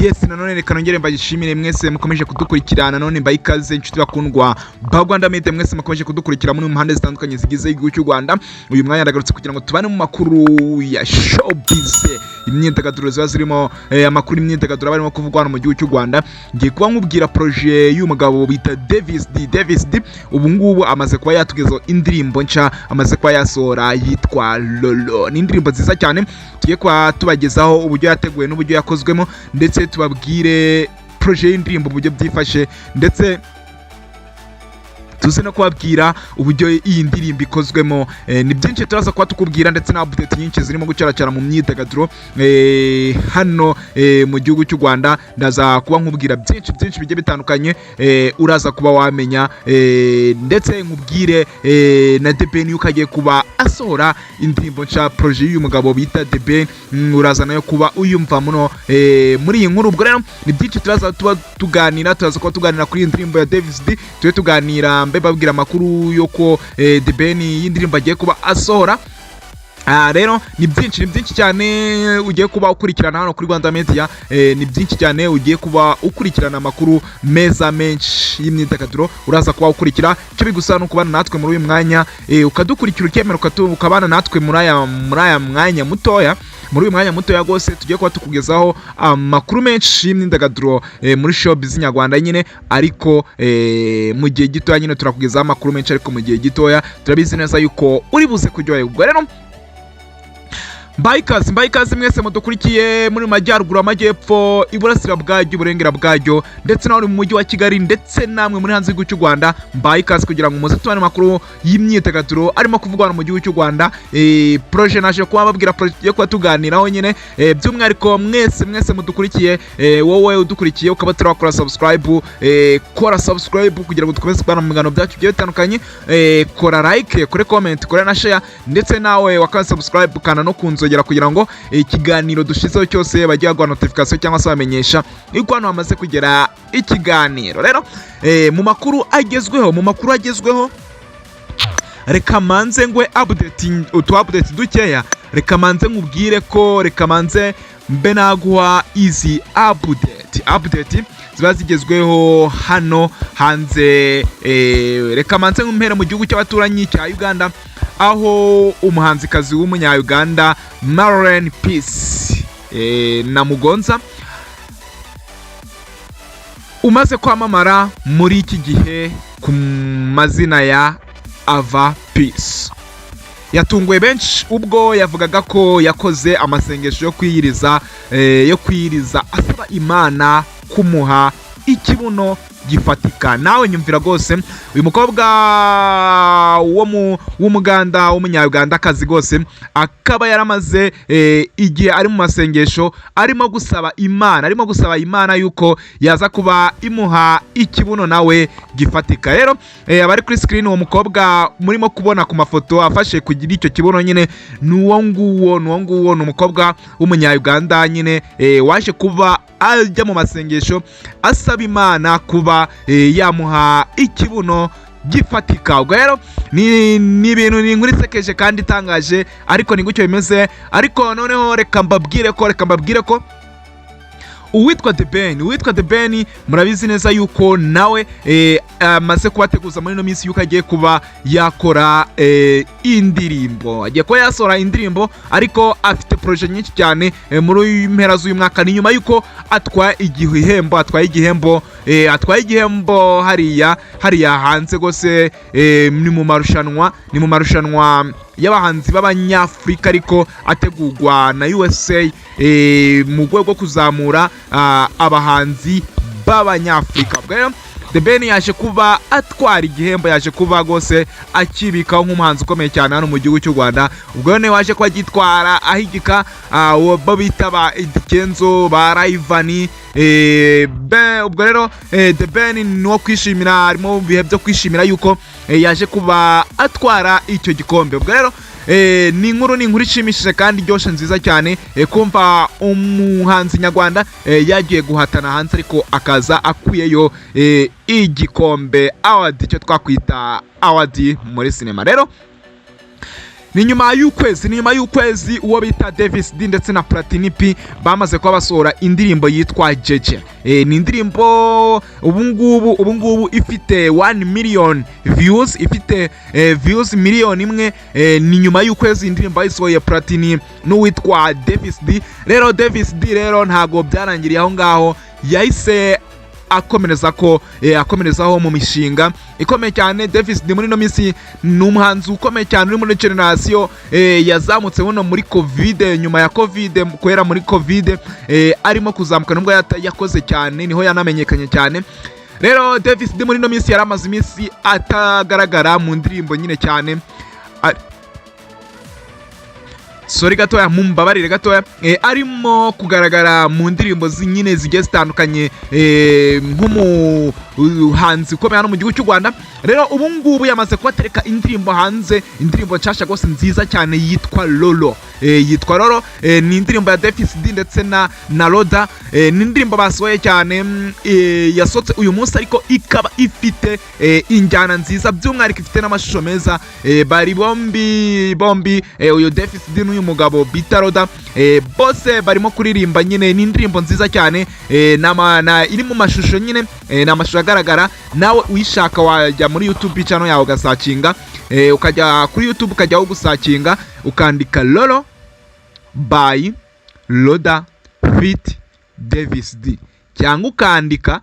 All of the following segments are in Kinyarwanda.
Yes, nanone reka nongere mbashimire mwese mukomeje kudukurikira. Nanone mbaye ikaze, inshuti bakundwa ba Rwanda Media, mwese mukomeje kudukurikira muri mu mpande zitandukanye zigize igihugu cy'u Rwanda. Uyu mwanya ndagarutse kugira ngo tubane mu makuru ya showbiz, imyidagaduro ziba zirimo amakuru y'imyidagaduro aba arimo kuvugwa hano mu gihugu cy'u Rwanda. Ngiye kuba nkubwira projet y'umugabo bita Davis D. Davis D ubu ngubu amaze kuba yatugezaho indirimbo nshya, amaze kuba yasohora, yitwa Lolo. Ni indirimbo nziza cyane tugiye kuba tubagezaho uburyo yateguwe n'uburyo yakozwemo, ndetse tubabwire projet y'indirimbo uburyo byifashe, ndetse tuze no kubabwira uburyo iyi ndirimbo ikozwemo. Ni byinshi turaza kuba tukubwira, ndetse na update nyinshi zirimo gucaracara mu myidagaduro hano mu gihugu cy'u Rwanda. Ndaza kuba nkubwira byinshi byinshi bigiye bitandukanye, uraza kuba wamenya, ndetse nkubwire na The Ben yuko agiye kuba asohora indirimbo nshya, projet y'uyu mugabo bita The Ben. Uraza nayo kuba uyumva muno muri iyi nkuru. Ubwo rero ni byinshi turaza tuba tuganira, turaza kuba tuganira kuri iyi ndirimbo ya Davis D, tube tuganira mbe babwira amakuru y'uko The Ben y'indirimbo agiye kuba asohora. Rero ni byinshi, ni byinshi cyane ugiye kuba ukurikirana hano kuri Rwanda Media. Ni byinshi cyane ugiye kuba ukurikirana, amakuru meza menshi y'imyidagaduro uraza kuba ukurikira. Icyo bigusaba ni ukubana natwe muri uyu mwanya, ukadukurikira, ukemera, ukabana natwe muri aya mwanya mutoya, muri uyu mwanya mutoya rwose tugiye kuba tukugezaho amakuru menshi y'imyidagaduro muri showbiz nyarwanda nyine. Ariko mu gihe gitoya nyine turakugezaho amakuru menshi, ariko mu gihe gitoya turabizi neza yuko uri buze kuryoherwa. Ubwo rero mbaye ikaze, mbaye ikaze mwese mudukurikiye muri majyaruguru, amajyepfo, iburasira bwaryo, uburengera bwaryo, ndetse nawe mu mujyi wa Kigali, ndetse namwe muri hanze y'igihugu cy'u Rwanda. Mbaye ikaze kugira ngo muze tubane amakuru y'imyidagaduro arimo kuvugwa hano mu gihugu cy'u Rwanda. Projet naje kuba babwira, projet tugiye kuba tuganiraho nyine, by'umwihariko mwese mwese mudukurikiye. Wowe udukurikiye ukaba turakora subscribe, kora subscribe kugira ngo dukomeze kubana mu biganiro byacu bigiye bitandukanye. Kora like, kore comment, kore na share, ndetse nawe wakora subscribe kana no kunzogera kugira ngo ikiganiro dushizeho cyose bajye baguha notification cyangwa se bamenyesha yuko hano hamaze kugera ikiganiro. Rero mu makuru agezweho, mu makuru agezweho, reka manze ngwe update, utu update dukeya. Reka manze nkubwire ko, reka manze mbe naguha izi update, update ziba zigezweho hano hanze. Reka manze nkumpere mu gihugu cy'abaturanyi cya Uganda, aho umuhanzikazi w'umunya-Uganda Marlene Peace Namugonza, umaze kwamamara muri iki gihe ku mazina ya Ava Peace, yatunguye benshi ubwo yavugaga ko yakoze amasengesho yo kwiyiriza, yo kwiyiriza asaba Imana kumuha ikibuno gifatika. Nawe nyumvira rwose, uyu mukobwa wo mu w'umuganda, w'umunyarwandakazi rwose, akaba yaramaze igihe ari mu masengesho, arimo gusaba Imana, arimo gusaba Imana yuko yaza kuba imuha ikibuno nawe gifatika. Rero abari kuri screen, uwo mukobwa murimo kubona ku mafoto afashe kugira icyo kibuno nyine ni uwo nguwo, ni uwo nguwo, ni umukobwa w'umunya-Uganda nyine, waje kuba ajya mu masengesho asaba Imana kuba yamuha ikibuno gifatika. Ubwo rero ni ibintu, ni inkuru isekeje kandi itangaje, ariko ni gutyo bimeze. Ariko noneho reka mbabwire ko uwitwa The Ben, uwitwa The Ben murabizi neza yuko nawe amaze kubateguza muri ino minsi yuko agiye kuba yakora indirimbo, agiye kuba yasohora indirimbo, ariko afite projet nyinshi cyane muri mpera z'uyu mwaka. Ni nyuma yuko atwaye igihembo, atwaye igihembo, atwaye igihembo hariya hanze rwose. Ni mu marushanwa, ni mu marushanwa y'abahanzi b'Abanyafurika, ariko ategurwa na USA, mu rwego rwo kuzamura abahanzi b'Abanyafurika. Ubwo rero The Ben yaje kuba atwara igihembo, yaje kuba rwose akibikaho nk'umuhanzi ukomeye cyane hano mu gihugu cy'u Rwanda. Ubwo rero niwe waje kuba agitwara, ahigika uwo bo bita ba Eddy Kenzo, ba Rayvanny. Ubwo rero The Ben ni uwo kwishimira, arimo mu bihe byo kwishimira yuko yaje kuba atwara icyo gikombe. Ubwo rero ni inkuru, ni inkuru ishimishije kandi iryoshye, nziza cyane, kumva umuhanzi nyarwanda yagiye guhatana hanze ariko akaza akuyeyo igikombe, award, icyo twakwita award muri sinema. Rero Ni nyuma y'ukwezi uwo bita Davis D ndetse na Platini P bamaze kuba basohora indirimbo yitwa Jeje. Ni indirimbo ubungubu ifite 1 million views, ifite views 1 miliyoni. Ni nyuma y'ukwezi indirimbo bayisohoye, Platini n'uwitwa Davis D. Rero Davis D rero ntago byarangiriye aho ngaho, yahise akomereza ko akomerezaho mu mishinga ikomeye cyane. Davis D muri ino minsi ni umuhanzi ukomeye cyane uri muri generation yazamutse buno muri Covid, nyuma ya Covid, kubera muri Covid arimo kuzamuka, nubwo yakoze cyane niho yanamenyekanye cyane. Rero Davis D muri ino minsi yari amaze iminsi atagaragara mu ndirimbo nyine cyane. Sorry gatoya, mumbabarire gatoya. Arimo kugaragara mu ndirimbo nyine zigiye zitandukanye nk'umuhanzi ukomeye hano mu gihugu cy'u Rwanda. Rero ubu ngubu yamaze kubatereka indirimbo hanze, indirimbo nshasha rwose nziza cyane yitwa Lolo. Yitwa Lolo. Ni indirimbo ya Davis D ndetse na Loda. Ni indirimbo basohoye cyane, yasohotse uyu munsi, ariko ikaba ifite injyana nziza, by'umwihariko ifite n'amashusho meza. Bari bombi, uyu Davis D n'uyu mugabo bita Loda, bose barimo kuririmba nyine. Ni indirimbo nziza cyane, iri mu mashusho nyine, ni amashusho agaragara. Nawe uyishaka wajya muri YouTube channel yawe ugasearchinga, ukajya kuri YouTube, ukajyaho gusearchinga, ukandika "Lolo by Loda feat Davis D" cyangwa ukandika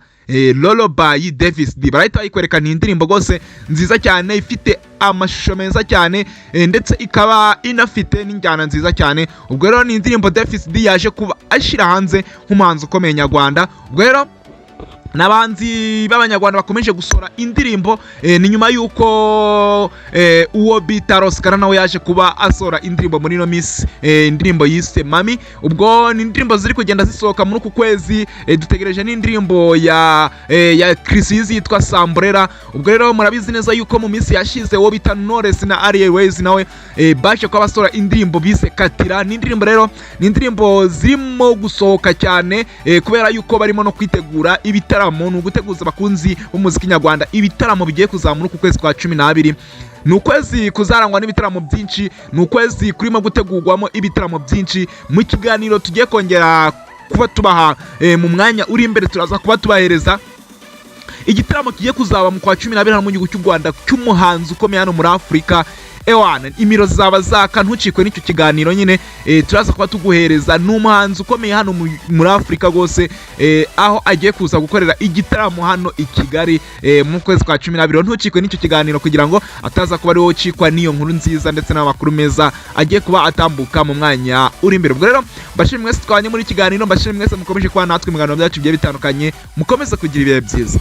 "Lolo by Davis D", barahita bayikwereka. Ni indirimbo rwose nziza cyane, ifite amashusho meza cyane, ndetse ikaba inafite n'injyana nziza cyane. Ubwo rero ni indirimbo Davis D yaje kuba ashyira hanze nk'umuhanzi ukomeye nyarwanda. Ubwo rero n'abahanzi b'abanyarwanda bakomeje gusohora indirimbo. Ni nyuma y'uko uwo bita Rosikara nawe yaje kuba asohora indirimbo muri ino minsi, indirimbo yise "Mami". Ubwo ni indirimbo ziri kugenda zisohoka muri uku kwezi. Dutegereje n'indirimbo ya Chriss Eazy yitwa "Samburera". Ubwo rero murabizi neza yuko mu minsi yashize uwo bita Knowless na Ariel Wayz nawe baje kuba basohora indirimbo bise "Katira". Ni indirimbo rero, ni indirimbo zirimo gusohoka cyane, kubera yuko barimo no kwitegura ibitaramo. Ni uguteguza abakunzi b'umuziki nyarwanda ibitaramo bigiye kuzamura uku kwezi kwa 12. Ni ukwezi kuzarangwa n'ibitaramo byinshi, ni ukwezi kurimo gutegurwamo ibitaramo byinshi. Mu kiganiro tugiye kongera kuba tubaha mu mwanya uri imbere, turaza kuba tubahereza igitaramo kigiye kuzaba mu kwa 12 hano mu gihugu cy'u Rwanda cy'umuhanzi ukomeye hano muri Afurika. Ewana, imiro zaba zaka, ntucikwe n'icyo kiganiro nyine. Turaza kuba tuguhereza, ni umuhanzi ukomeye hano muri Afurika rwose, aho agiye kuza gukorera igitaramo hano i Kigali mu kwezi kwa 12. Ntucikwe n'icyo kiganiro kugira ngo ataza kuba ari wowe ucikwa n'iyo nkuru nziza ndetse n'amakuru meza agiye kuba atambuka mu mwanya uri imbere. Ubwo rero mbashimire mwese twabanye muri iki kiganiro, mbashimire mwese mukomeje kuba natwe mu biganiro byacu bigiye bitandukanye. Mukomeze kugira ibihe byiza.